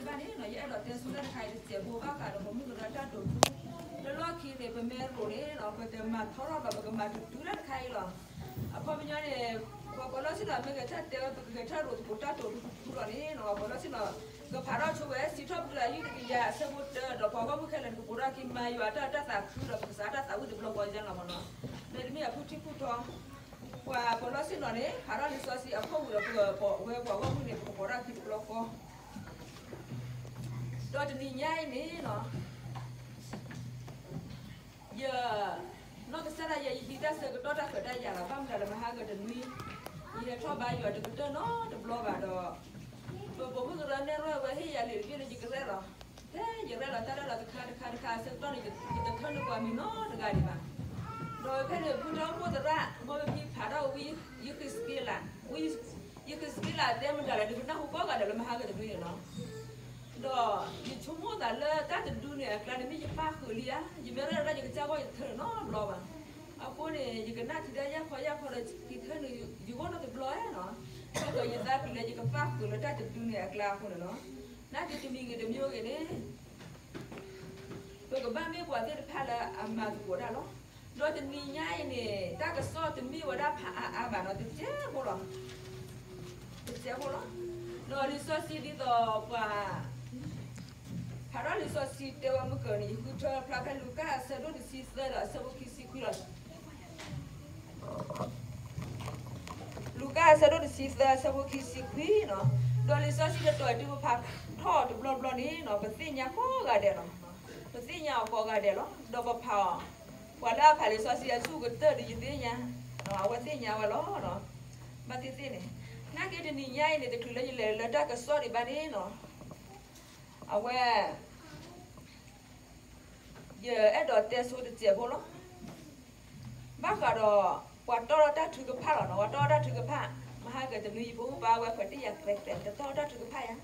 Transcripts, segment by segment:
ဘၣ်န့ၣ် ယအဲၣ်ဒိးတဲဆိတၢ်တခါအံၤတစဲးဖိဘၣ်ဃးဒီးပမုၢ်ကရၢတၢ်ဒိးထူ လၢလီၢ်ခံန့ၣ် ပမ့ၢ်ရိၤန့ၣ် ပကမၤထီထီၣ်ဒီးပကမၤတတုၤတၢ်တခါအံၤလီၤ. အခီပညီန့ၣ် ပှၤပီးလီၢ်ဆ့ၣ်နီၤမ့ၢ်ဂဲၤထၢၣ်တဲဝဲ ပကဂဲၤထၢၣ်ရိၤသကိးတၢ်ဒိးထူလီၤန့ၣ် ပှၤပီးလီၢ်ဆ့ၣ်နီၤ ကဖးထီၣ်ဆိဝဲ စံးထီၣ်ပတြၢၤအယုၢ်တကယၤအဆၢဖိတၢ ဒီးပှၤဂီၢ်မုၢ်ခဲလၢာ်န့ၣ် ကပိးထီၣ်ခံမၤယွၤအတၢ်တၢ်သးခုဒီး ပကစးတၢ်သးဝံၣ်တဘျီဃီယဲလီၤမနီၤ. မ့တမ့ၢ်အဖုထံဖုထီ ပှၤပီးလီၢ်ဆ့ၣ်နီၤန့ၣ် ဖးထီၣ်လံာ်စီဆှံအခိၣ်ဝံၤဒီး ပဝဲပှၤဂီၢ်မုၢ်န့ၣ် ပကပိးထီၣ်ခံတဘျီဃီ ဒီးတနံၤညါအံၤန့ၣ် ယနီၢ်ကစၢ်ဒၣ်ယဲ ယဟံးတၢ်ဆၢကတီၢ်တၢ်ခွဲးတၢ်ယာ်လီၤ. ဘၣ်မနုၤလၢမဟါကတနွံ ယဟဲထီၣ်ဘါယွၤတကတၢၢ်နီတဘျီဘၣ်ဒီး ပပိာ်မုၣ်ကရၢနဲၣ်ရွဲၣ်ဝဲဟ့ၣ်ယၤလံာ်တဘ့ၣ်လၢယကရဲၣ်လီၤ. ဖဲယရဲၣ်လီၤတၢ်ရဲၣ်လီၤတခါတခါတခါအဆၢကတီၢ်န့ၣ် ယတထၢနုာ်ပှၤမံၤနီတဂၤဒံးဘၣ်. ဒီးဖဲန့ၣ် ဖုထီဖိသရၣ် မ်ပဖံဖးထီၣ်ဝံယဃံးစက့လး ဝံယဃံးစက့လးတဲမတၤလဲၣ် ဒုးကနၢ်ဟူကိးဂၤဒဲးလၢမဟါကတနွံန့ၣ်လီၤ. ဒီးယဆိကမိၣ်သးလၢတၢ်တဒုန့ၣ်အကျါန့ၣ် မ့ၢ်ယပၣ်ဃုာ်လံဧါ, ယမ့ၢ်ရဲၣ်ဒၣ်ယကစၢ်ဂီၢ်ယတထၢနုာ်နီတဘျီဘၣ်. အဃိန့ၣ် ယကနၣ်ထံတၢ်ယၢ်ခီယၢ်ခီဒီး ယထၢနုာ်ယဂီၢ်နီတဘျီဧါနီၤ. ဒီးယသးပ့ၤလၢယကပၣ်ဃုာ်လၢတၢ်တဒုန့ၣ်အကျါအဃိန့ၣ်လီၤ. နာ်က့တမံၤဂ့ၤတမံၤဂ့ၤန့ၣ် ပကဘၣ်မ့ၢ်ပှၤသ့ၣ်တဖၣ်လၢအမၤသကိးတၢ်လီၤ. ဒီးတနံၤညါအံၤန့ၣ် တၢ်ကစီၣ်တမ့ၢ်ဝဲဒၣ်ဖးအါအါဘၣ်နီၤ, တစဲးဖိလီၤ. တစဲးဖိလီၤ. ဒီးလံာ်စီဆှံဒ်သိးပှၤ ဖးထီၣ်လံာ်စီဆှံတဲဝဲမုၢ်ကၢၤန့ၣ် ယဃုထၢဖျါဖဲလူၤကၣ်အဆၢဒိၣ်တဆံသၢဒီးအဆၢဖိခံဆံခွံလီၤ. လူၤကၣ်အဆၢဒိၣ်တဆံသၢအဆၢဖိခံဆံခွံနီၤ, ဒီးလံာ်စီဆှံတတီၤအံၤဒ်ပဖးထီၣ်တဘျီဘျီန့ၣ်နီၤ ပသ့ၣ်ညါကိးဂၤဒဲးလီၤ. ပသ့ၣ်ညါအီၤကိးဂၤဒဲးလီၤ. ဒီးပဖးအီၤ ပှၤလၢအဖးလံာ်စီဆှံအဆူၣ်ကတၢၢ်ဒီးယသ့ၣ်ညါ, အဝဲသ့ၣ်ညါဝဲလီၤ. ဘၣ်သ့ၣ်သ့ၣ်န့ၣ် နာ်က့တနံၤညါအံၤန့ၣ် တချုးလၢယလဲၤလၢတၢ်ကစီၣ်ဒံးဘၣ်န့ၣ်နီၤ အဝဲ ယအဲၣ်ဒိးတဲဆိတစဲးဖိလီၤ. ဘၣ်ဃးဒီး ပှၤတီၢ်ထီၣ်တၢ်ထုကဖၣ်လီၤနီၤ, ပှၤတီၢ်ထီၣ်တၢ်ထုကဖၣ်, မဟါကတနွံယဖိမုၣ်ပၢ်ဝဲခွဲးတ့ၢ်ယၤကျဲကျဲ တတီၢ်ထီၣ်တၢ်ထုကဖၣ်ယၤ.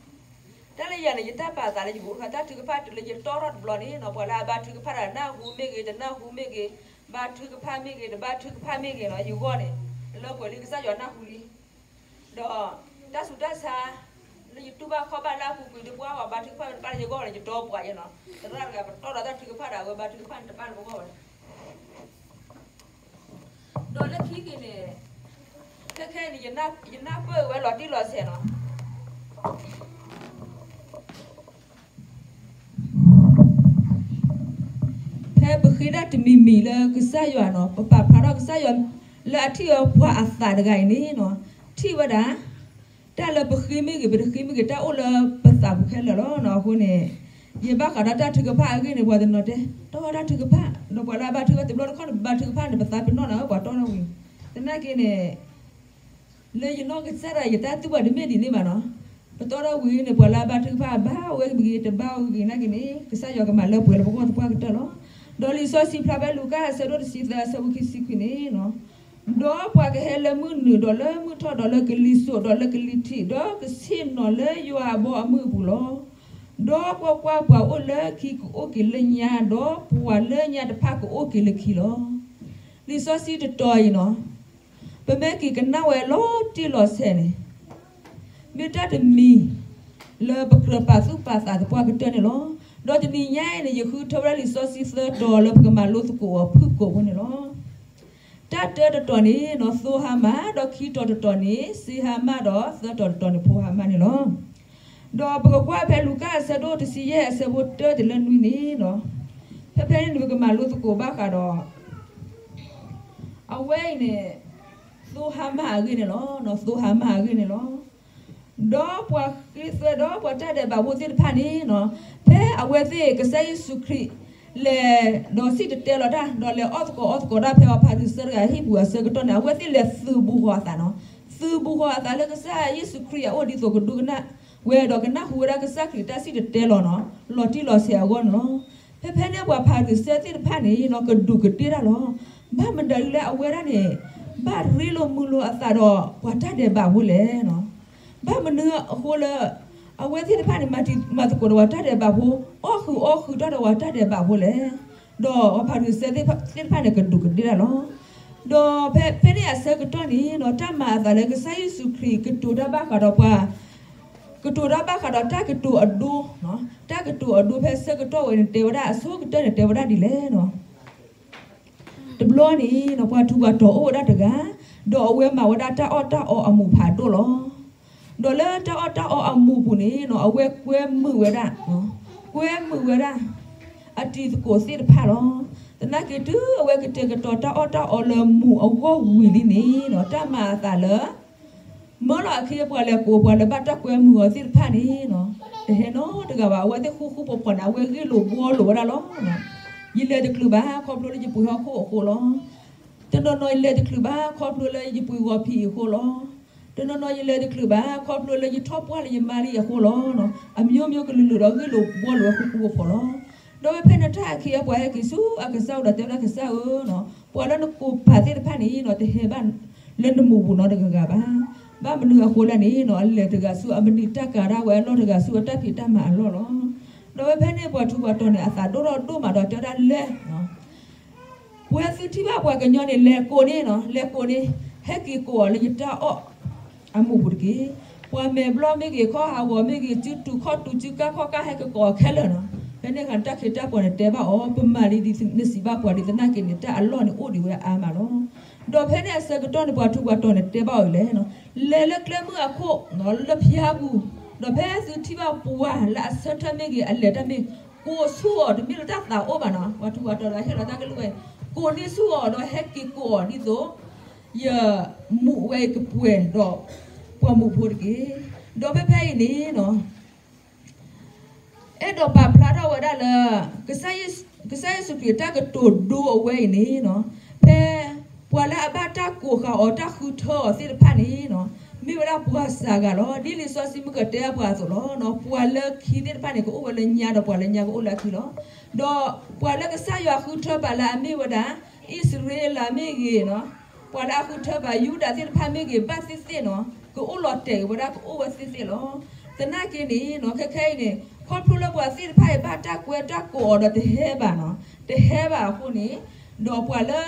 တၢ်လၢယၤန့ၣ် ယတၢ်ပာ်သးလၢယဘိၣ်ဃာ်တၢ်ထုကဖၣ်တုၤလၢယတီၢ်ထီၣ်တဘျီန့ၣ်နီၤ ပှၤလၢအဘါထုကဖၣ်တၢ် နၢ်ဟူမ့ၢ်ဂ့ၤ တနၢ်ဟူမ့ၢ်ဂ့ၤ, ဘါထုကဖၣ်မ့ၢ်ဂ့ၤ တဘါထုကဖၣ်မ့ၢ်ဂ့ၤနီၤ ယဂီၢ်န့ၣ် လၢပှဲၤလံကစၢ်ယွၤနၢ်ဟူလံ ဒီးတၢ်ဆူးတၢ်ဆါ လၢယတူၢ်ဘၣ်ခီၣ်ဘၣ်လၢအပူၤကွံာ်ဒီးပှၤအီၤဘါထုကဖၣ်တဘၣ်လၢယဂီၢ်န့ၣ် ယတီပှၤယဲနီၤ, သရၣ်တဂၤပတီၢ်ဒီးတၢ်ထုကဖၣ်ဒီး အဝဲဘါထုကဖၣ်န့ၣ်တဘၣ်လၢပဂီၢ်ဘၣ်. ဒီးလၢခံက့ၤန့ၣ် ခဲခဲအံၤန့ၣ် ယနၢ်ပၢၢ်ဝဲလီၤတံၢ်လီၤဆဲးနီၤ ဖဲပဃ့တၢ်တမံၤမံၤလၢကစၢ်ယွၤနီၤ ပပာ်ဖျါထီၣ်ကစၢ်ယွၤလၢအထံၣ်ဝဲပှၤအသးတဂၤအံၤန့ၣ်နီၤ ထံၣ်ဝဲဒၣ် တၢ်လၢပဃ့မ့ၢ်ဂ့ၤ ပတဃ့မ့ၢ်ဂ့ၤ တၢ်အိၣ်လၢပသးပူၤခဲလၢာ်လီၤနီၤ. အဃိန့ၣ် ယဘၣ်ဃးဒီးတၢ်ထုကဖၣ်အဂ့ၢ်န့ၣ် ပှၤတနီၤတဲ တီၢ်တၢ်ထုကဖၣ် ဒီးပှၤလၢအဘါထုကဖၣ်တဘျီတခီၣ်န့ၣ် ပဘါထုကဖၣ်န့ၣ် ပသးပ့ၤနီၣ်နၤဝဲပှၤတီၢ်ထီၣ်ဝံၤ သနာ်က့န့ၣ် လၢယနီၢ်ကစၢ်ဒၣ်ယတၢ်တူၢ်ဘၣ်တမ့ၢ်ဒ်န့ၣ်ဘၣ်နီၤ. ပတီၢ်ထီၣ်ဝံၤန့ၣ် ပှၤလၢအဘါထုကဖၣ်ဘါဝဲမ့ၢ်ဂ့ၤ တဘါဝဲဂ့ၤနာ်က့န့ၣ် ကစၢ်ယွၤကမၤလၢပှဲၤလၢပဂီၢ်သပှၢ်ကတၢၢ်လီၤ. ဒီးလံာ်စီဆှံဖျါဖဲလူၤကၣ်အဆၢဒိၣ်တဆံသၢအဆၢဖိခံဆံခွံန့ၣ်နီၤ ဒီးပှၤကဟဲလၢမုၢ်နုာ်ဒီးလၢမုၢ်ထီၣ်ဒီးလၢကလံၤစိးဒီးလၢကလံၤထံး ဒီးကဆ့ၣ်နီၤလၢယွၤအဘီအမုၢ်အပူၤလီၤ. ဒီးကွၢ်ကွၢ်ပှၤအိၣ်လၢခံကအိၣ်က့ၤလၢညါ ဒီးပှၤလၢညါတဖၣ်ကအိၣ်က့ၤလၢခံလီၤ. လံာ်စီဆှံတတီၤအံၤနီၤ ပမ့ၢ်က့ၤကနၣ်ဝဲလီၤတံၢ်လီၤဆဲးန့ၣ် မ့ၢ်တၢ်တမံၤ လၢပကြၢးပာ်သူၣ်ပာ်သးသပှၢ်ကတၢၢ်န့ၣ်လီၤ. ဒီးတနံၤညါအံၤန့ၣ် ယဃုထၢဝဲဒၣ်လံာ်စီဆှံသၢတီၤလၢပကမၤလိသကိးအီၤဖုၣ်ကိာ်ဖိန့ၣ်လီၤ. တၢ်တၢတတီၤန့ၣ်နီၤ သိဟါမၢ်, ဒီးခံတီၤတတီၤန့ၣ် စ့ဟါမၢ်, ဒီးသၢတီၤတတီၤန့ၣ် ဖိဟါမၢ်န့ၣ်လီၤ. ဒီးပကကွၢ်ဖဲလူၤကၣ်အဆၢဒိၣ်တဆံယဲၢ်အဆၢဖိတၢတုၤလၢနွံန့ၣ်နီၤ, ဖဲဖဲန့ၣ်န့ၣ် ပကမၤလိသကိးဘၣ်ဃးဒီး အဝဲအံၤန့ၣ် သိဟါမၢ်အဂ့ၢ်န့ၣ်လီၤ. သိဟါမၢ်အဂ့ၢ်န့ၣ်လီၤ. ဒီးပှၤဃ့သွဲဒီးပှၤတၢ်ဒဲးဘးဖိသ့ၣ်တဖၣ်န့ၣ်နီၤ, ဖဲအဝဲသ့ၣ်ကစၢ်ယ့ၣ်ၡူးခရံာ် လဲၤဒီးစံၣ်တဲၤတဲလီၤတၢ် ဒီးလဲၤအီၣ်သကိးအီသကိးတၢ်ဖဲအဖၤရံၤၡဲတဂၤဟံၣ်ပူၤအဆၢကတီၢ်န့ၣ် အဝဲသ့ၣ်လဲၤသုးဘူးဃီၤအသးနီၤ, သုးဘူးဃီၤအသးလၢကစၢ်ယ့ၣ်ၡူးခရံာ်အအိၣ်ဒ်သိးကဒိကနၣ်ဝဲ ဒီးကနၢ်ဟူဝဲဒၣ်ကစၢ်ခရံာ်တၢ်စံၣ်တဲၤတဲလီၤနီၤ, လီၤတံၢ်လီၤဆဲးအဂီၢ်န့ၣ်လီၤ. ဖဲဖဲန့ၣ်ပှၤဖၤရံၤၡဲသ့ၣ်တဖၣ်န့ၣ်နီၤ ကဒူးကတ့ၢ်တၢ်လီၤ. ဘၣ်မနုၤဒ်လဲၣ် အဝဲဒၣ်န့ၣ် ဘၣ်ရ့လိာ်မုာ်လိာ်အသးဒီးပှၤတၢ်ဒဲးဘးဖိလဲၣ်နီၤ. ဘၣ်မနုၤအဃိလၢ အဝဲသ့ၣ်တဖၣ်န့ၣ် မၤသကိးဒီးပှၤတၢ်ဒဲးဘးဖိ, အီၣ်ဃုာ်အီဃုာ်တၢ်ဒီးပှၤတၢ်ဒဲးဘးဖိလဲၣ်. ဒီးပှၤဖၤရံၤၡဲသ့ၣ်တဖၣ်န့ၣ် ကဒူးကတ့ၢ်တၢ်လီၤ. ဒီးဖဲဖဲန့ၣ်အဆၢကတီၢ်န့ၣ်နီၤ တၢ်မၤအသးလၢကစၢ်ယ့ၣ်ၡူးခရံာ်ကတိၤတၢ်ဘၣ်ဃးဒီးပှၤ ကတိၤတၢ်ဘၣ်ဃးဒီးတၢ်ကတိၤအဒိ, တၢ်ကတိၤအဒိဖဲဆၢကတီၢ်ဝဲန့ၣ် တဲဝဲဒၣ်အဆိကတၢၢ်န့ၣ် တဲဝဲဒၣ်ဒ်လဲၣ်န့ၣ်, တဘျီန့ၣ် ပှၤထူးပှၤတီၤအိၣ်ဝဲဒၣ်တဂၤ, ဒီးအဝဲမၤဝဲဒၣ်တၢ်အီၣ်တၢ်အီအမူးဖးဒိၣ်လီၤ. ဒီးလၢတၢ်အီၣ်တၢ်အီအမူးပူၤန့ၣ် အဝဲကွဲမုာ်ဝဲဒၣ်, ကွဲမုာ်ဝဲဒၣ် အတံၤသကိးသ့ၣ်တဖၣ်လီၤ. သနာ်က့တုၤအဝဲကတဲာ်ကတီၤတၢ်အီၣ်တၢ်အီလၢမူးအဂီၢ်ဝံၤလံန့ၣ် တၢ်မၤအသးလၢ မၢလီၤအခ့အပှၤလဲၤကိးပှၤလၢဘၣ်တၢ်ကွဲမုာ်အီၤသ့ၣ်တဖၣ်န့ၣ် တဟဲနီတဂၤဘၣ်. အဝဲသ့ၣ်ဃူဃူဖိးဖိးန့ၣ် အဝဲဂ့ၢ်လိာ်ဘှီလိာ်ဝဲဒၣ်လီၤ. ယလဲၤတချုးဘၣ် ခီဖျိလၢယပှ့ၤဟီၣ်ခိၣ်အဃိလီၤ. တနီၤနီၤယလဲၤတချုးဘၣ် ခီဖျိလၢယပှ့ၤဂီၤဖံးအဃိလီၤ. တနီၤနီၤယလဲၤတချုးဘၣ် ခီဖျိလၢယထီၣ်ပှၢ်လၢယမါလံအဃိလီၤ. အမျိုးမျိုးကလုာ်လုာ်ဒီးဂ့ၢ်လိာ်ဘှီလိာ်ဝဲဃူဃူဖိးဖိးလီၤ. ဒီးဝဲဖဲန့ၣ်တၢ်အခ့အပှၤဟဲက့ၤဆူအကစၢ်အိၣ်ဒီးတဲဝဲဒၣ်ကစၢ်ဧၢ, ပှၤလၢနကိးပာ်သ့ၣ်တဖၣ်န့ၣ် တဟဲဘၣ်လၢနမူးပူၤနီတဂၤဂၤဘၣ်. ဘၣ်မနုၤအဃိလဲၣ်န့ၣ် အလဲၤတဂၤဆူအမနုၤတၢ်ကၤဒၣ်ဝဲအလီၢ် တဂၤဆူအတၢ်ဖံးတၢ်မၤအလီၢ်လီၤ. ဒီးဝဲဖဲန့ၣ်ပှၤထူးပှၤတီၤန့ၣ် အသးဒိၣ်ထီၣ်ဒိၣ်မးဒီးတဲဝဲဒၣ်လဲၣ် ပှၤသုထံၣ်ဘၣ်ပှၤကညီန့ၣ် လဲၤကိးန့ၣ်, လဲၤကိးန့ၣ်, ဟဲက့ၤကိးအီၤလၢယတၢ်အီၣ်အမူးပူၤတက့ၢ်. ပှၤမဲာ်ဘျီၣ်မ့ၢ်ဂ့ၤ ခီၣ်ဟးဂီၤမ့ၢ်ဂ့ၤ စုတူာ်ခီၣ်တူာ်စုကါခီၣ်ကါ ဟဲက့ၤကိးအီၤခဲလၢာ်န့ၣ်. ဖဲန့ၣ်အခါန့ၣ်တၢ်ခ့တၢ်ပှၤန့ၣ်တဲဘၣ်အီၤ ပမၤလံဒ်နစံးဘၣ်ပှၤဒ်သနာ်က့န့ၣ် တၢ်အလီၢ်န့ၣ်အိၣ်ဒံးဝဲအါမးလီၤ. ဒီးဖဲန့ၣ်အဆၢကတီၢ်န့ၣ် ပှၤထူးပှၤတီၤန့ၣ်တဲဘၣ်အီၤလဲၣ်, လဲၤလၢကျဲမုၢ်အခိၣ် လၢဖၠါပူၤ, ဒီးဖဲသုထံၣ်ဘၣ်ပှၤလၢအဆၢထၢၣ်မ့ၢ်ဂ့ၤ အလဲၤတၢ်မ့ၢ် ကိးဆူအီၤ တမ့ၢ်လၢတၢ်သးအိၣ်ဘၣ်န့ၣ်, ပှၤထူးပှၤတီၤဒီးဟ့ၣ်လီၤတၢ်ကလုၢ်ဝဲ ကိးန့ၢ်ဆူအီၤဒီးဟဲက့ၤကိးအီၤဒ်သိး ယမူးဝဲအံၤကပှဲၤဒီးပှၤမူးဖိတက့ၢ်. ဒီးဖဲဖဲအံၤန့ၣ် အဲၣ်ဒိးပာ်ဖျါထီၣ်ဝဲဒၣ်လၢ ကစၢ်ယ့ၣ်ၡူးခရံာ်အတၢ်ကတိၤဒိအဝဲအံၤန့ၣ်, ဖဲပှၤလၢအဘၣ်တၢ်ကိးဃာ်အီၤ တၢ်ဃုထၢအီၤသ့ၣ်တဖၣ်န့ၣ် မ့ၢ်ဝဲဒၣ်ပှၤစှၤဂၤလီၤ. ဒ်လံာ်စီဆှံမုၢ်ကတဲပှၤအသိးလီၤ. ပှၤလၢခံသ့ၣ်တဖၣ်န့ၣ် ကအိၣ်ဝဲလၢညါ ဒီးပှၤလၢညါကအိၣ်လၢအခံလီၤ. ဒီးပှၤလၢကစၢ်ယွၤဃုထၢပာ်လၢအမ့ၢ်ဝဲဒၣ် အံၣ်စရ့လးမ့ၢ်ဂ့ၤ ပှၤလၢအဃုထၢပာ်ယူဒၤသ့ၣ်တဖၣ်မ့ၢ်ဂ့ၤ ဘၣ်သ့ၣ်သ့ၣ်န့ၣ် ကအိၣ်လီၤတဲာ်က့ၤဝဲဒၣ် ကအိၣ်ဝဲသ့ၣ်သ့ၣ်လီၤ. သနာ်က့န့ၣ် ခဲခဲအံၤန့ၣ် ခီဖျိလၢပှၤသ့ၣ်တဖၣ်အံၤ ဘၣ်တၢ်ကွဲတၢ်ကိးအီၤဒီးတဟဲဘၣ်န့ၣ်, တဟဲဘၣ်အဃိန့ၣ်, ဒီးပှၤလၢ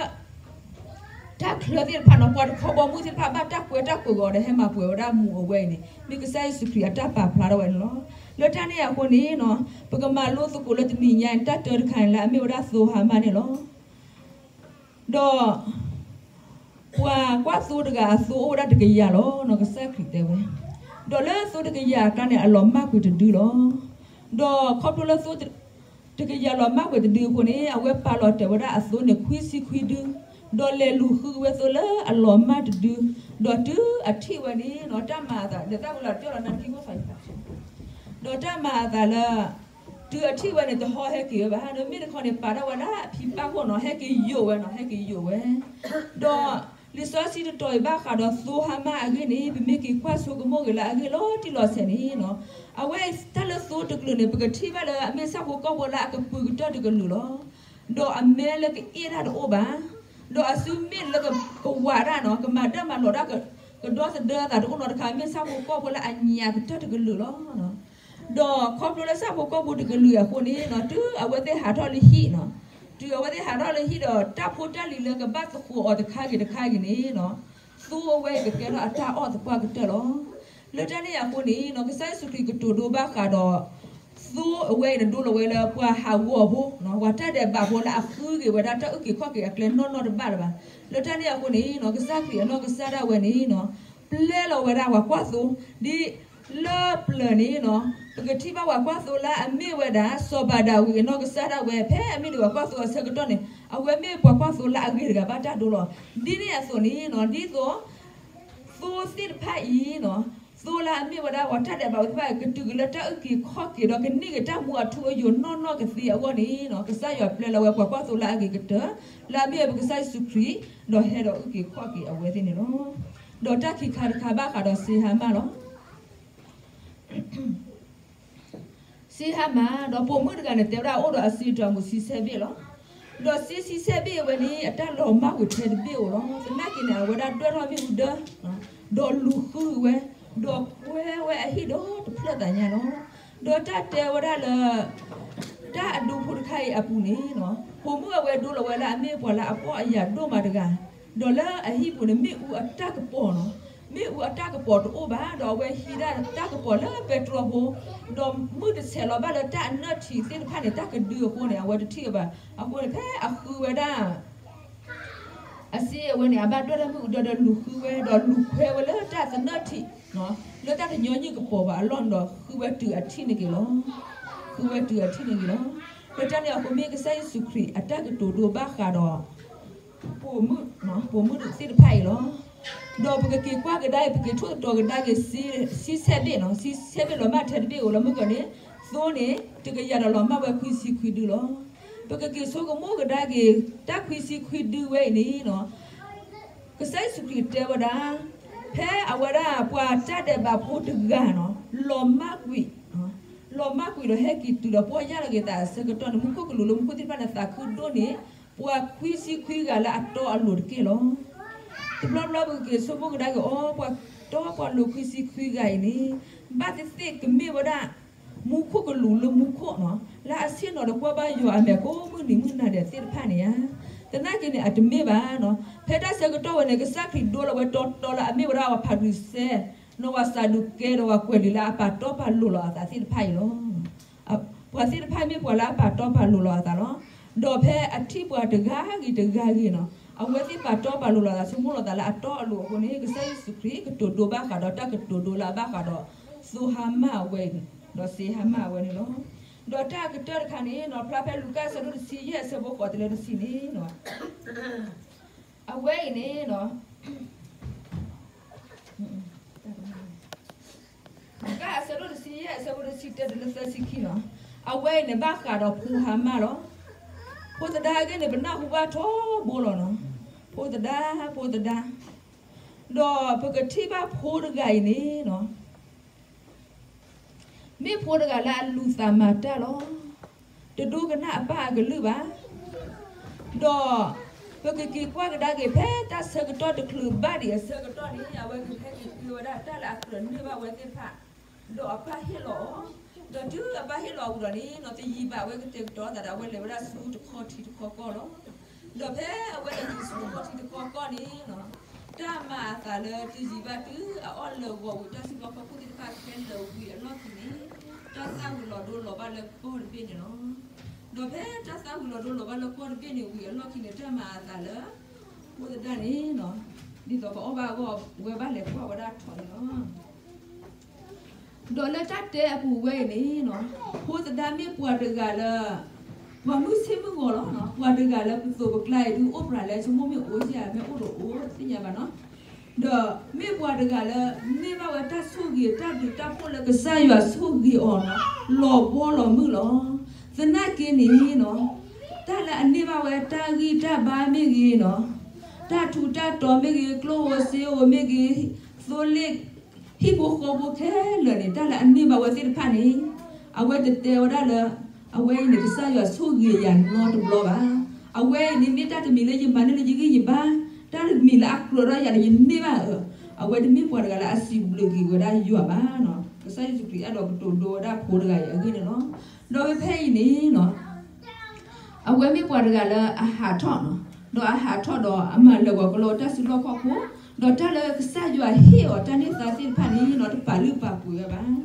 တၢ်ချၢသ့ၣ်တဖၣ်န့ၣ် ပှၤတခီဘီမုၢ်သ့ၣ်တဖၣ် ဘၣ်တၢ်ကွဲတၢ်ကိးအီၤဒီးဟဲမၤပှဲၤဝဲဒၣ်မူးအဝဲအံၤန့ၣ် မ့ၢ်ကစၢ်ယ့ၣ်ၡူးခရံာ်အတၢ်ပာ်ဖျါထီၣ်ဝဲန့ၣ်လီၤ. လၢတၢ်န့ၣ်အဃိန့ၣ် ပကမၤလိသကိးလၢတနံၤညါအံၤ တၢ်တၢတခါန့ၣ်လၢအမ့ၢ်ဝဲဒၣ်သိဟါမၢ်န့ၣ်လီၤ. ဒီး ပှၤကွၢ်သိတဂၤအသိအိၣ်ဝဲဒၣ်တကယၤလီၤ ကစၢ်ခရံာ်တဲဝဲ, ဒီးလၢသိတကယၤအကျါန့ၣ် အလီၤမၢ်ကွံာ်တဒုလီၤ. ဒီးခီဖျိလၢသိ တကယၤလီၤမၢ်ကွံာ်တဒုအဃိန့ၣ် အဝဲပာ်လီၤတဲာ်ဝဲဒၣ်အသိန့ၣ် ခွံဆံခွံဒု, ဒီးလဲၤလူၤဃုဝဲသိလၢအလီၤမၢ်တဒု, ဒီးတုၤအထံၣ်ဝဲန့ၣ် တၢ်မၤအသး ဒီးတၢ်မၤအသးလၢ တုၤအထံၣ်ဝဲန့ၣ် တဟီဟဲက့ၤဝဲဘၣ်, ဒီးမ့ၢ်တခီန့ၣ် ပာ်ထီၣ်ဝဲဒၣ်အဖံပၢ်ခိၣ်န့ၣ် ဟဲက့ၤယိာ်ဝဲန့ၣ် ဟဲက့ၤယိာ်ဝဲ, ဒီးလံာ်စီဆှံတတီၤအံၤဘၣ်ဃးဒီးသိဟါမၢ်အဂ့ၢ်န့ၣ် ပမ့ၢ်က့ၤကွၢ်ဆိကမိၣ်ဂ့ၤလၢအဂ့ၢ်လီၤတံၢ်လီၤဆဲးန့ၣ် အဝဲတၢ်လၢသိတကလုာ်န့ၣ် ပကထံၣ်ဘၣ်လၢအမ့ၢ်ဆၣ်ဖိကီၢ်ဖိလၢအကပုာ်ကတၢၢ်တကလုာ်လီၤ. ဒီးအမဲလၢကအ့ၣ်တၢ်တအိၣ်ဘၣ်, ဒီးအစုမ့ၢ်လၢကဝးတၢ်န့ၣ် ကမၤဒၢမၤလီၤတၢ် ကဒီသဒၢသးတအိၣ်နီတခါ မ့ၢ်ဆၣ်ဖိကီၢ်ဖိလၢအညါကတၢၢ်တကလုာ်လီၤ. ဒီးခီဖျိလၢဆၣ်ဖိကီၢ်ဖိတကလုာ်အံၤအဃိန့ၣ် တုၤအဝဲသ့ၣ်ဟးထီၣ်လၢဟံၣ်န့ၣ်, တုၤအဝဲသ့ၣ်ဟးထီၣ်လၢဟံၣ်ဒီး တၢ်ဖိတၢ်လံၤလၢကဘၣ်သဃိးအီၤတခါဂ့ၤတခါဂ့ၤန့ၣ် သိအဝဲအံၤကကဲထီၣ်အတၢ်အီၣ်သပှၢ်ကတၢၢ်လီၤ. လၢတၢ်န့ၣ်အဃိန့ၣ် ကစၢ်ယ့ၣ်ၡူးခရံာ်ကတိၤဒိဘၣ်ဃးဒီး သိအဝဲအံၤန့ၣ် ဒိလီၤဝဲလၢပှၤဟးဂီၤဖိ, ပှၤတၢ်ဒဲးဘးဖိလၢအဃုက့ၤဝဲဒၣ်တၢ်အုၣ်က့ၤခီၣ်က့ၤအကျဲနီၢ်နီၢ်တဘၣ်လၢၤဘၣ်. လၢတၢ်န့ၣ်အဃိန့ၣ် ကစၢ်ခရံာ်အနီၢ်ကစၢ်ဒၣ်ဝဲန့ၣ် ပျဲလီၤဝဲဒၣ်ပှၤကွၢ်သိ, ဒ်လၢပျၢၤန့ၣ် ပကထံၣ်ဘၣ်ပှၤကွၢ်သိလၢအမ့ၢ်ဝဲဒၣ် စီၤပၤဒၤဝံးအနီၢ်ကစၢ်ဒၣ်ဝဲ ဖဲအမ့ၢ်ဒံးပှၤကွၢ်သိအဆၢကတီၢ်န့ၣ် အဝဲမ့ၢ်ပှၤကွၢ်သိလၢအဂ့ၤတဂၤဘၣ်တၢ်ဒိလီၤ. ဒ်န့ၣ်အသိးန့ၣ် ဒ်သိး သိသ့ၣ်တဖၣ်အံၤ သိလၢအမ့ၢ်ဝဲဒၣ်ပှၤတၢ်ဒဲးဘးဝဲသ့ၣ်တဖၣ် ကတုၤက့ၤလၢတၢ်အုၣ်က့ၤခီၣ်က့ၤဒီးကန့ၢ်က့ၤတၢ်မူအထူအယိာ်နီၢ်နီၢ်ကသ့အဂီၢ်န့ၣ် ကစၢ်ယွၤပျဲလီၤဝဲပှၤကွၢ်သိလၢအဂ့ၤကတၢၢ် လၢအမ့ၢ်ဝဲပကစၢ်ယ့ၣ်ၡူးခရံာ် ဒီးဟဲဒီးအုၣ်က့ၤခီၣ်က့ၤအဝဲသ့ၣ်န့ၣ်လီၤ. ဒီးတၢ်ခံခါတခါဘၣ်ဃးဒီးစ့ဟါမၢ်လီၤ. စ့ဟါမၢ် ဒီးပိာ်မုၣ်တဂၤန့ၣ် တဲဝဲဒၣ်အိၣ်ဒီးအစ့တြၢ်မူးဆံဆဲဘ့ၣ်လီၤ. ဒီးစ့ဆံဆဲဘ့ၣ်အဝဲန့ၣ် အတၢ်လီၤမၢ်ကွံာ်ထဲတဘ့ၣ်ဧိၤလီၤ. သနာ်က့န့ၣ် အဝဲဒၣ်ဒွဲၣ်ထီၣ်မ့ၣ်အူဒၢ ဒီးလူၤဃုဝဲ, ဒီးကွဲဝဲအဟံၣ်ဒီးတဖျၢၣ်သးညါလီၤ. ဒီးတၢ်တဲဝဲဒၣ်လၢ တၢ်အဒိဖိတခါအံၤအပူၤန့ၣ် ပိာ်မုၣ်အဝဲဒိလီၤဝဲလၢအမ့ၢ်ပှၤလၢအပီၢ်အယၢ်ဒိၣ်မးတဂၤ, ဒီးလၢအဟံၣ်ပူၤန့ၣ် မ့ၣ်အူအတၢ်ကပီၤလီၤ. မ့ၣ်အူအတၢ်ကပီၤတအိၣ်ဘၣ်, ဒီးအဝဲဟံးဒၣ်တၢ်ကပီၤလၢပဲတြီဖိ, ဒီးမုၢ်တဆဲးလီၤဘၣ်လၢတၢ်အနၢၣ်ထံးသ့ၣ်တဖၣ်န့ၣ် တၢ်ကဒုအဃိန့ၣ် အဝဲတထံၣ်အဘၣ်. အဃိန့ၣ် ဖဲအဃုဝဲဒၣ် အစ့အဝဲန့ၣ် အဘၣ်ဒွဲၣ်လၢမုၢ်အူဒီး ဒီးလူၤဃုဝဲ ဒီးလူၤခွဲဝဲလၢတၢ်သနၢၣ်ထံး, လၢတၢ်တညီနုၢ်ကပီၤဘၣ်အလီၢ်န့ၣ်ဒီး ဃုဝဲတုၤအထံၣ်န့ၢ်က့ၤလီၤ. ဃုဝဲတုၤအထံၣ်န့ၢ်က့ၤလီၤ. လၢတၢ်န့ၣ်အဃိ မ့ၢ်ကစၢ်ယ့ၣ်ၡူးခရံာ်အတၢ်ကတိၤဒိဘၣ်ဃးဒီး ပိာ်မုၣ်, ပိာ်မုၣ်သ့ၣ်တဖၣ်အံၤလီၤ. ဒီးပကက့ၤကွၢ်ကဒါက့ၤ ပက့ၤထိၣ်သတြီၤကဒါက့ၤ ဆံဆဲဘ့ၣ်နီၤ, ဆံဆဲဘ့ၣ်လီၤမၢ်ထဲတဘ့ၣ်ဧိၤလီၤ. မုၢ်ကီၢ်န့ၣ် သိန့ၣ် တကယၤဒီးလီၤမၢ်ဝဲခွံဆံခွံဒုလီၤ. ပကက့ၤဆိကမိၣ်ကဒါက့ၤ တၢ်ခွံဆံခွံဒုဝဲအံၤန့ၣ်နီၤ, ကစၢ်ယ့ၣ်ၡူးခရံာ်တဲဝဲဒၣ်, ဖဲအဝဲဒၣ်ပှၤတၢ်ဒဲးဘးဖိတဂၤနီၤ လီၤမၢ်ကွံာ်, လီၤမၢ်ကွံာ်ဒီးဟဲက့ၤတုၤဒီးပီၢ်ယၢ်လီၤက့ၤသးအဆၢကတီၢ်န့ၣ် မူခိၣ်ကလူးလၢမူခိၣ်သ့ၣ်တဖၣ်န့ၣ် သးခုဒိၣ်န့ၢ် ပှၤခွံဆံခွံဂၤလၢအတီအလိၤတက့ၢ်လီၤ. တဘျီဘျီပကက့ၤဆိကမိၣ်ကဒါက့ၤ အိ ပှၤတီပှၤလိၤခွံဆံခွံဂၤအံၤန့ၣ် ဘၣ်သ့ၣ်သ့ၣ်ကမ့ၢ်ဝဲဒၣ် မူခိၣ်ကလူးလၢမူခိၣ်နီၤ လၢအဆ့ၣ်နီၤဒီးကွၢ်ဘၣ်ယွၤအမဲာ်ကိးမုၢ်နံၤမုၢ်နၤဒဲးသ့ၣ်တဖၣ်န့ၣ်ဧါ. သနာ်က့န့ၣ် အတမ့ၢ်ဘၣ်နီၤ. ဖဲတၢ်ဆၢကတီၢ်ဝဲန့ၣ် ကစၢ်ခရံာ်ဒိလီၤဝဲတီတီလၢအမ့ၢ်ဝဲဒၣ်ပှၤဖၤရံၤၡဲ နီၤပှၤစၤဒူၤကဲဒီးပှၤကွဲးလံာ်လၢအပာ်တီပာ်လိၤလီၤအသးသ့ၣ်တဖၣ်အံၤလီၤ. ပှၤသ့ၣ်တဖၣ်မ့ၢ်ပှၤလၢအပာ်တီပာ်လိၤလီၤအသးလီၤ. ဒီးဖဲအထံၣ်ပှၤတဂၤဂ့ၤတဂၤဂ့ၤနီၤ အဝဲသ့ၣ်ပာ်တီပာ်လိၤလီၤအသး ဆိကမိၣ်လီၤသးလၢအတီအလိၤအဃိန့ၣ် ကစၢ်ယ့ၣ်ၡူးခရံာ်ကတိၤဒိဘၣ်ဃးဒီးတၢ်ကတိၤဒိလၢအဘၣ်ဃးဒီး သိဟါမၢ်အဝဲအံၤ ဒီးစ့ဟါမၢ်အဝဲန့ၣ်လီၤ. ဒီးတၢ်ကတၢၢ်တခါန့ၣ်နီၤ ဖျါဖဲလူၤကၣ်အဆၢဒိၣ်တဆံယဲၢ် အဆၢဖိဃိးတုၤလၢတဆံန့ၣ်နီၤ အဝဲအံၤန့ၣ်နီၤ လူၤကၣ်အဆၢဒိၣ်တဆံယဲၢ် အဆၢဖိတဆံတၢတုၤလၢသၢဆံခံနီၤ အဝဲအံၤန့ၣ်ဘၣ်ဃးဒီးဖိဟါမၢ်လီၤ. ဖိသဒါအဂ့ၢ်န့ၣ် ပနၢ်ဟူဘၣ်ထီဘိလီၤနီၤ. ဖိသဒါ, ဖိသဒါ, ဒီးပကထံၣ်ဘၣ်ဖိတဂၤအံၤန့ၣ်နီၤ မ့ၢ်ဖိတဂၤလၢအလူၤသးမၤတၢ်လီၤ. တဒိကနၣ်အပၢ်အကလုၢ်ဘၣ်. ဒီးပကက့ၤကွၢ်ကဒါက့ၤ ဖဲတၢ်ဆၢကတီၢ်တချုးဘၣ်ဒံးအဆၢကတီၢ်န့ၣ် အဝဲကဟဲက့ၤဃုဝဲဒၣ်တၢ်လၢအကြၢးန့ၢ်ဘၣ်ဝဲသ့ၣ်တဖၣ်, ဒီးအပၢ်ဟ့ၣ်လီၤအီၤ, ဒီးတုၤအပၢ်ဟ့ၣ်လီၤအီၤဒီးန့ၣ်နီၤ တယံာ်ဘၣ်အဝဲကတဲာ်ကတီၤအသးဒီး အဝဲလဲၤဝဲဒၣ်ဆူတခီထံတခီကီၢ်လီၤ. ဒီးဖဲအဝဲလဲၤဆူတခီထံတခီကီၢ်န့ၣ်နီၤ တၢ်မၤအသးလၢတယံာ်ဘၣ်တုၤအအီၣ်လၢာ်ဂီၤဝံၤ တၢ်စုလီၢ်ခီၣ်ခိၣ်သ့ၣ်တဖၣ်ခဲလၢာ်ဝံၤအလီၢ်ခံန့ၣ် တၢ်သၣ်ဝံၤလီၤဒိလီၤဘၣ်လၢကီၢ်တဘ့ၣ်န့ၣ်လီၤ. ဒီးဖဲတၢ်သၣ်ဝံၤလီၤဒိလီၤဘၣ်လၢကီၢ်တဘ့ၣ်န့ၣ်ဝံၤအလီၢ်ခံန့ၣ် တၢ်မၤအသးလၢ ဖိသဒါန့ၣ်နီၤ ဒ်သိးကအီၣ်ဘၣ်အဂီၢ် ဝဲဘၣ်လဲၤကွၢ်ဝဲဒၣ်ထိးန့ၣ်လီၤ. ဒီးလၢတၢ်တဲအပူၤဝဲအံၤန့ၣ်နီၤ ဖိသဒါမ့ၢ်ပှၤတဂၤလၢ ပှၤမုၢ်ဆ့ၣ်မုၢ်ဂီၤလီၤ. ပှၤတဂၤလၢပသိးပကျါအံၤဒုးအိၣ်ပြးလဲၣ် ဆိကမိၣ်မ့ၢ်အိၣ်စ့ၢ်ဧါ မ့ၢ်အိၣ်တအိၣ်တသ့ၣ်ညါဘၣ်နီၤ. ဒီးမ့ၢ်ပှၤတဂၤလၢ န့ၢ်ဘၣ်ဝဲတၢ်ဆိၣ်ဂ့ၤ တၢ်ဘျုးတၢ်ဖှိၣ်လၢကစၢ်ယွၤဆိၣ်ဂ့ၤအီၤနီၤ လီၤဘီလီၤမုၢ်လီၤ. သနာ်က့န့ၣ်နီၤ တၢ်လၢအန့ၢ်ဘၣ်ဝဲတၢ်ဂံၢ်တၢ်ဘါမ့ၢ်ဂ့ၤနီၤ တၢ်ထူးတၢ်တီၤမ့ၢ်ဂ့ၤ ကျိၣ်ဧိၤစ့ဧိၤမ့ၢ်ဂ့ၤ သိလ့ၣ် ဟံၣ်ဖိဃီဖိခဲလၢာ်န့ၣ် တၢ်လၢအန့ၢ်ဘၣ်ဝဲသ့ၣ်တဖၣ်န့ၣ် အဝဲတတဲဝဲဒၣ်လၢ အဝဲအံၤန့ၣ် ကစၢ်ယွၤဆိၣ်ဂ့ၤယၤနီတဘျီဘၣ်. အဝဲအံၤန့ၣ်မ့ၢ်တၢ်တမံၤလၢယမၤန့ၢ်လၢယဂံၢ်ယဘါ, တၢ်တမံၤလၢအကြၢးဒီးယၤဒီးယန့ၢ်ဘၣ်ဧါ. အဝဲတမ့ၢ်ပှၤတဂၤလၢအစံးဘျုးက့ၤဝဲဒၣ်ယွၤဘၣ်နီၤ. ကစၢ်ယ့ၣ်ၡူးခရံာ်အဲၣ်ဒိးကတိၤဒိဝဲဒၣ်ဖိတဂၤအံၤအဂ့ၢ်န့ၣ်လီၤ. ဒီးဖဲဖဲအံၤန့ၣ်နီၤ အဝဲမ့ၢ်ပှၤတဂၤလၢအဟးထီၣ်နီၤ, ဒီးအဟးထီၣ်ဒီးအမၤလၢာ်ဂီၤကလီတၢ်စုလီၢ်ခီၣ်ခိၣ်, ဒီးတၢ်လၢကစၢ်ယွၤဟ့ၣ်အီၤတၢ်န့ၢ်သါသ့ၣ်တဖၣ်န့ၣ်နီၤ တပာ်လုၢ်ပာ်ပှ့ၤဝဲဘၣ်.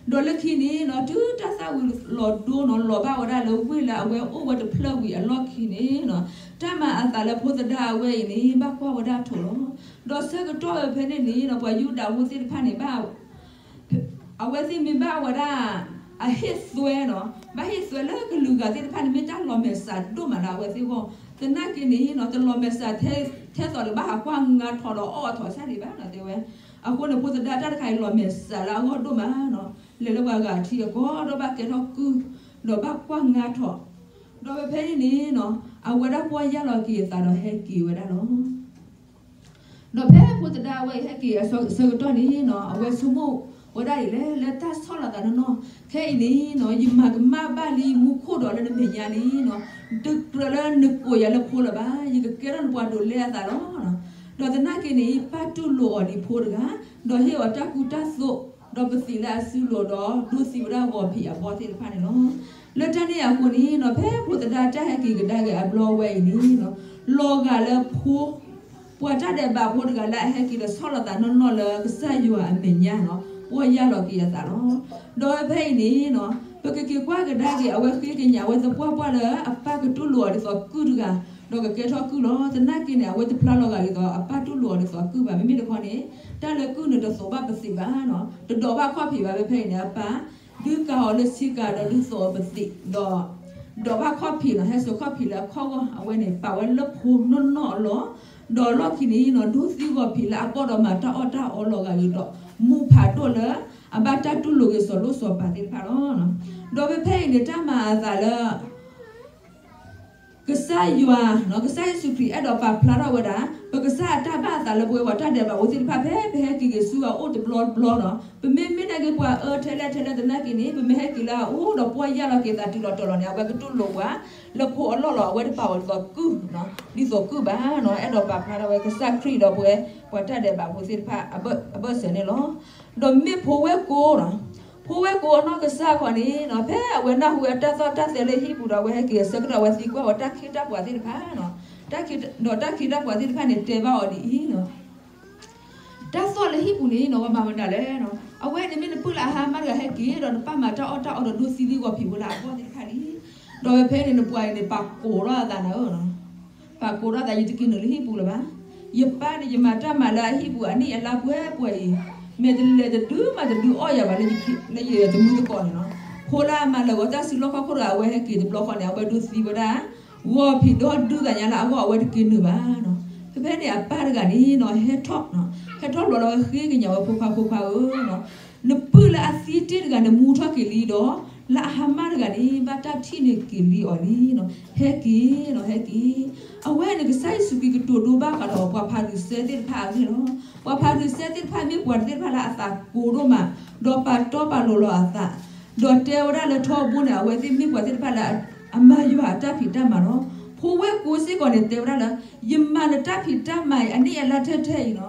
ဒီးလၢခံန့ၣ်နီၤ တုၤတၢ်သၣ်ဝံၤလီၤဒိနီၤ လီၤဘၣ်ဝဲဒၣ်လၢဝ့ၢ်လၢအဝဲအိၣ်ဝဲတဖျၢၣ်ဝံၤအလီၢ်ခံန့ၣ်နီၤ တၢ်မၤအသးလၢဖိသဒါအဝဲအံၤန့ၣ် ဘၣ်ကွၢ်ဝဲဒၣ်ထိးလီၤ. ဒီးဆၢကတီၢ်ဝဲဖဲန့ၣ်န့ၣ်နီၤ ပှၤယူဒၤဖိသ့ၣ်တဖၣ်န့ၣ် ဘၣ် အဝဲသ့ၣ်မ့ၢ်ဘၣ်ဝဲဒၣ် အဟ့ၣ်သွဲနီၤ, ဘၣ်ဟ့ၣ်သွဲလၢကလုာ်ဂၤသ့ၣ်တဖၣ်န့ၣ် မ့ၢ်တၢ်လီၤမဲာ်ဆှးဒိၣ်မးလၢအဝဲသ့ၣ်အဂီၢ်, သနာ်က့န့ၣ်နီၤ တလီၤမဲာ်ဆှးထဲသိးလၢဘၣ်ဟးကွၢ်ငါထိးဒီးအီၣ်အထိးဆၣ်ဒံးဘၣ်နီၤ တဲဝဲ. အဃိန့ၣ် ဖိသဒါတၢ်တခါအံၤလီၤမဲာ်ဆှးလၢအဂီၢ်ဒိၣ်မးနီၤ, လဲၤလၢပှၤဂၤထံအကီၢ်ဒီးဘၣ်ကဲထီၣ်ကုၢ်, ဒီးဘၣ်ကွၢ်ငါထိး, ဒီးဖဲဖဲန့ၣ်န့ၣ်နီၤ အဝဲဒၣ်ပီၢ်ယၢ်လီၤက့ၤအသးဒီးဟဲက့ၤဝဲဒၣ်လီၤ. ဒီးဖဲဖိသဒါအဝဲအံၤဟဲက့ၤအဆၢကတီၢ်န့ၣ်နီၤ အဝဲဆိကမိၣ်ဝဲဒၣ်အံၤလဲၣ် လၢတၢ်ဆီၣ်လီၤသးနီၢ်နီၢ်, ခဲအံၤန့ၣ်နီၤ ယမၤကမၣ်ဘၣ်လံမူခိၣ်ဒီးလၢနမဲာ်ညါန့ၣ်နီၤ, တကြၢးလၢနကိးယၤလၢဖိလၢၤဘၣ်, ယကကဲထီၣ်နပှၤဒိးလဲအသးလီၤ. ဒီးသနာ်က့န့ၣ် ပၢ်တူၢ်လိာ်အီၤဒ်ဖိတဂၤ, ဒီးဟ့ၣ်အီၤတၢ်ကူတၢ်သိး, ဒီးပသံးလၢအစုလိၤဒီးဒိသံဝဲဒၣ်ဂီၤဖံးအဘီသ့ၣ်တဖၣ်န့ၣ်လီၤ. လၢတၢ်န့ၣ်အဃိန့ၣ်နီၤ ဖဲဖိသဒါတၢ်ဟဲက့ၤကဒါက့ၤအဘျီဝဲအံၤန့ၣ်နီၤ လီၤဂာ်လၢဖိ ပှၤတၢ်ဒဲးဘးဖိတဂၤလၢအဟဲက့ၤဒီးဆီၣ်လီၤသးနီၢ်နီၢ်လၢကစၢ်ယွၤအမဲာ်ညါနီၤ, ပီၢ်ယၢ်လီၤက့ၤအသးလီၤ. ဒီးဖဲအံၤန့ၣ်နီၤ, ပကက့ၤကွၢ်ကဒါက့ၤ အဝဲဃ့ကညးဝဲသပှၢ်ပှၢ်လၢအပၢ်ကတူၢ်လိာ်အီၤဒ်သိးကုၢ်တဂၤ, ဒီးကကဲထီၣ်ကုၢ်လီၤ. သနာ်က့န့ၣ် အဝဲတဖျါလီၤဂာ်ဒ်သိးအပၢ်တူၢ်လိာ်အီၤဒ်သိးကုၢ်ဘၣ်. မ့မ့ၢ်တခီန့ၣ် တၢ်လၢကုၢ်န့ၣ်တသိးဘၣ်ပသံးဘၣ်နီၤ, တဒိးဘၣ်ခီၣ်ဖံးဘၣ်. ဖဲဖဲအံၤန့ၣ် အပၢ် ဒုးကၤအီၤလၢဆ့ကၤဒီးဒုးသိးအီၤပသံး, ဒီး ဒိးဘၣ်ခီၣ်ဖံးနီၤ, ဟဲစိာ်ခီၣ်ဖံးလၢအခီၣ်ဂီၢ်, အဝဲန့ၣ် ပာ်ဝဲလၢဖိနီၢ်နီၢ်အလီၢ်, ဒီးလီၢ်ခံန့ၣ်နီၤ ဒိးသံဂီၤဖံးလၢအကီၢ်ဒီးမၤတၢ်အီၣ်တၢ်အီလီၤဂာ်ဒ်သိး မူဖးဒိၣ်လၢ အဘၣ်တၢ်တူၢ်လိာ်က့ၤစီၤလိၣ်စီၤပၤသ့ၣ်တဖၣ်လီၤ. ဒီးဖဲဖဲအံၤန့ၣ် တၢ်မၤအသးလၢ ကစၢ်ယွၤနီၤ, ကစၢ်ယ့ၣ်ၡူးခရံာ်အဲၣ်ဒိးပာ်ဖျါထီၣ်ဝဲဒၣ် ပကစၢ်အတၢ်ဘၣ်အသးလၢပဝဲပှၤတၢ်ဒဲးဘးဖိသ့ၣ်တဖၣ် ဖဲပဟဲက့ၤက့ၤဆူအအိၣ်တဘျီတဘျီနီၤ, ပမ့မ့ၢ်နာ်က့ၤပှၤအၢထဲလဲၣ်ထဲလဲၣ်သနာ်က့န့ၣ် ပမ့ၢ်ဟဲက့ၤလၢအအိၣ်ဒီးပီၢ်ယၢ်လီၤက့ၤသးတုၤလီၤတီၤလီၤန့ၣ် အဝဲကတူၢ်လိာ်ပှၤ လၢဖိအလီၢ်လီၤ. အဝဲတပာ်အီၤဒ်သိးကုၢ်နီၤ, ဒ်သိးကုၢ်ဘၣ်နီၤ, အဲၣ်ဒိးပာ်ဖျါထီၣ်ဝဲကစၢ်ခရံာ်ဒီးပဝဲ ပှၤတၢ်ဒဲးဘးဖိသ့ၣ်တဖၣ် အဘၢၣ်စၢၤန့ၣ်လီၤ. ဒီးမ့ၢ်ဖိဝဲၢ်ကိနီၤ, ဖိဝဲၢ်ကိအနီၢ်ကစၢ်ခီန့ၣ်နီၤ, ဖဲအဝဲနၢ်ဟူဝဲတၢ်သီၣ်တၢ်သဲလၢဟံၣ်ပူၤဒီး အဝဲဟဲက့ၤအဆၢကတီၢ် အဝဲသံကွၢ်ဝဲတၢ်ခ့တၢ်ပှၤသ့ၣ်တဖၣ်နီၤ, တၢ်ခ့, ဒီးတၢ်ခ့တၢ်ပှၤသ့ၣ်တဖၣ်န့ၣ် တဲဘၣ်အီၤဒ်အံၤနီၤ, တၢ်သီၣ်လၢဟံၣ်ပူၤန့ၣ်နီၤ ပှၤမၤမတၤလဲၣ်နီၤ, အဝဲန့ၣ်မ့ၢ်နပုၢ်လၢအဟါမၢ်တဂၤဟဲက့ၤဒီး နပၢ်မၤတၢ်အီၣ်တၢ်အီဒီးဒိးသံလံဂီၤဖံးဖိလၢအကီၢ်သ့ၣ်တဖၣ်လံ. ဒီးဖဲဖဲန့ၣ် နပှၤအံၤန့ၣ် ပာ်ကိးထီၣ်အသးနၤဧၢနီၤ, ပာ်ကိးထီၣ်အသး ယတက့ၤနုာ်လၢဟံၣ်ပူၤလၢၤဘၣ်, ယပၢ်န့ၣ် ယမၤတၢ်မၤလၢအဟံၣ်ပူၤအနံၣ်အလါပှဲၤပှဲၤအံၤ, မဲာ်တလဲၤတဒုမးတဒုအီၣ်ယၤဘၣ်လၢယသမူသကိးန့ၣ်နီၤ, ဖိလၢအမၤလၢာ်ဂီၤတၢ်စုလီၢ်ခီၣ်ခိၣ်တဂၤ အဝဲဟဲက့ၤတဘျီဃီန့ၣ် အဝဲဒိးသံဝဲဒၣ် ဂီၤဖံးဒီဒုသးညါလၢအဂီၢ် အဝဲတက့ၤနုာ်ဘၣ်နီၤ. ဖဲဖဲန့ၣ် အပၢ်တဂၤန့ၣ်နီၤ ဟဲထီၣ်, ဟဲထီၣ်ဘျီလီၤဝဲဃ့ကညးဝဲ ဖိခွါဖိခွါဧၢနီၤ, နပုၢ်လၢအသံတ့ၢ်တဂၤန့ၣ် မူထီၣ်က့ၤလံဒီး လၢအဟါမၢ်တဂၤန့ၣ် ဘၣ်တၢ်ထံၣ်န့ၢ်က့ၤလံအီၤလံနီၤ, ဟဲက့ၤနီၤ ဟဲက့ၤ. အဝဲန့ၣ် ကစၢ်ယ့ၣ်ၡူးခရံာ်ကတိၤဒိဘၣ်ဃးဒီးပှၤဖၤရံၤၡဲသ့ၣ်တဖၣ်အဂ့ၢ်လီၤ. ပှၤဖၤရံၤၡဲသ့ၣ်တဖၣ်မ့ၢ်ပှၤသ့ၣ်တဖၣ်လၢအသးကိၤဒိၣ်မး, ဒီးပာ်တီပာ်လိၤလီၤအသး, ဒီးတဲဝဲဒၣ်လၢထီဘိန့ၣ် အဝဲသ့ၣ်မ့ၢ်ပှၤသ့ၣ်တဖၣ်လၢ အမၤယွၤအတၢ်ဖံးတၢ်မၤလီၤ. ဖိဝဲၢ်ကိစ့ၢ်ကီးန့ၣ် တဲဝဲဒၣ်လၢ ယမၤနတၢ်ဖံးတၢ်မၤအံၤ အနံၣ်အလါထဲထဲအံၤနီၤ,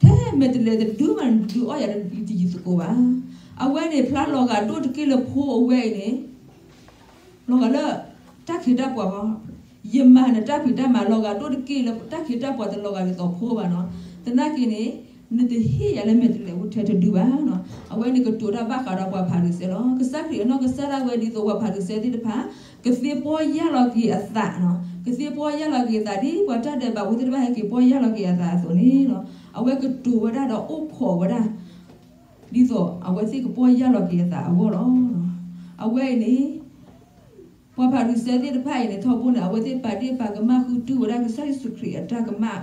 ထဲမဲာ်တလဲၤတဒုမး နဒုးအီၣ်ယၤဒ်ယသကိးဘၣ်. အဝဲန့ၣ် ဖျါလီၤဂာ်ဒိၣ်တက့ၢ်လၢဖိအဝဲအံၤန့ၣ် လီၤဂာ်လၢ တၢ်ခ့တၢ်ပှၤဃီ, ယမၤနတၢ်ဖံးတၢ်မၤ လီၤဂာ်ဒိၣ်တက့ၢ်လၢ တၢ်ခ့တၢ်ပှၤတလီၤဂာ်ဒ်သိးဖိဘၣ်နီၤ. သနာ်က့န့ၣ် နတဟ့ၣ်ယၤလၢမဲာ်တလဲၤအိၣ်ထဲတဒုဘၣ်နီၤ. အဝဲန့ၣ်ကတိၤတၢ်ဘၣ်ဃးဒီးပှၤဖၤရံၤၡဲလီၤ. ကစၢ်ခရံာ်အနီၢ်ကစၢ်ဒၣ်ဝဲဒ်သိးပှၤဖၤရံၤၡဲသ့ၣ်တဖၣ် ကသ့ပီၢ်ယၢ်လီၤက့ၤအသးနီၤ, ကသ့ပီၢ်ယၢ်လီၤက့ၤအသး ဒ်ပှၤတၢ်ဒဲးဘးဖိသ့ၣ်တဖၣ်ဟဲက့ၤပီၢ်ယၢ်လီၤက့ၤအသးအသိးန့ၣ်နီၤ, အဝဲကတိၤဝဲဒၣ်ဒီးအိၣ်ခိးဝဲဒၣ် ဒ်သိးအဝဲသ့ၣ်ကပီၢ်ယၢ်လီၤက့ၤအသးအဂီၢ်လီၤ. အဝဲအံၤန့ၣ် ပှၤဖၤရံၤၡဲသ့ၣ်တဖၣ်အံၤန့ၣ် ထီဘိန့ၣ် အဝဲသ့ၣ်ပာ်ဒ့ၣ်ပာ်ကမၣ်ဃုထံၣ်ဝဲဒၣ်ကစၢ်ယ့ၣ်ၡူးခရံာ်အတၢ်ကမၣ်,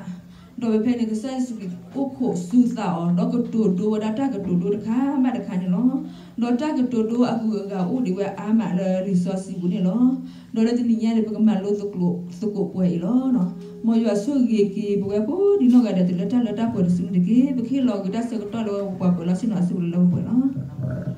ဒီးဖဲဖဲန့ၣ် ကစၢ်ယ့ၣ်ၡူးခရံာ်အိၣ်ခိးစူၤသးအီၤ ဒီးကတိၤဒိဝဲဒၣ်တၢ်ကတိၤဒိတခါမးတခါန့ၣ်လီၤ. ဒီးတၢ်ကတိၤဒိအဂုၤအဂၤအိၣ်ဒံးဝဲအါမးလၢလံာ်စီဆှံပူၤန့ၣ်လီၤ. ဒီးလၢတနံၤညါန့ၣ် ပကမၤလိသကိးပှဲၤအံၤလီၤ. မ်ယွၤဆိၣ်ဂ့ၤက့ၤပဝဲကိးဒံနီၢ်ဂၤဒဲး တုၤလၢတၢ်လၢတၢ်ပှဲၤတစုန့ၣ်တက့ၢ်. ပကဟ့ၣ်လီၤက့ၤတၢ်ဆၢကတီၢ်လၢပှၤပှဲၤလီၤဆ့ၣ်နီၤ အစုပူၤလၢပှဲၤလီၤ.